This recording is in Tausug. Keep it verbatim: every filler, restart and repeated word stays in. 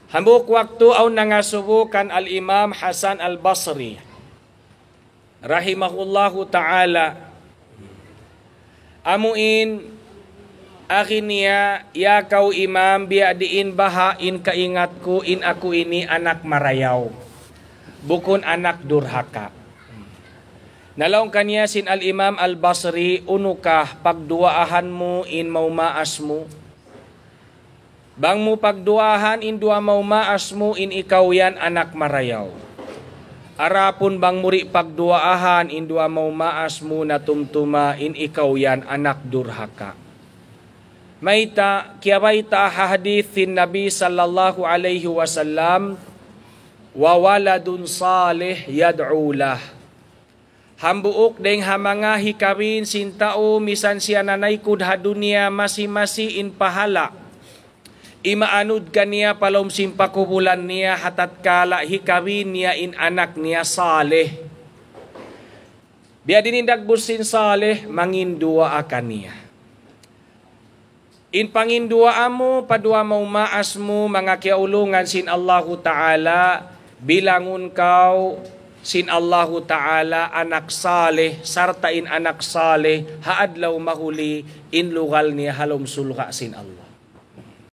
Hambuuk waktu awn nangasubu kan Al-Imam Hasan Al-Basri, rahimahullahu ta'ala, amu in, agi niya, "Ya kaw imam, biya' diin baha' in kaingat ku in aku ini anak marayaw, bukun anak durhaka." Nalaung kaniya sin Al-Imam Al-Basri, "Unu ka, pagduwaahan mu in maumaas mu. Bang mu pagduwaahan in duwa maumaas mu in ikaw yan anak marayaw. Adapun bang mu di' pagduwaahan in duwa maumaas mu, natumtuma in ikaw yan anak durhaka." Mayta'? Kiyabayta' ha hadith sin Nabi sallallahu alayhi wasallam, "Wa waladun salih yad'u lah." Hambuuk dayng ha manga hikabin sin tau, misan siya nanaykud ha dunya masi-masi in pahala' imaanud kaniya pa lawm sin pakubulan niya, ha tatkala hikabin niya in anak niya salih. Biya' diin in dagbus sin salih? Manginduwaa kaniya. In panginduwaa mu pa duwa maumaas mu, manga kiyaulungan sin Allahu Ta'ala, bilangun kaw sin Allahu Ta'ala anak salih, sarta' in anak salih, ha adlaw mahuli, in lugal niya ha lawm surga' sin Allah.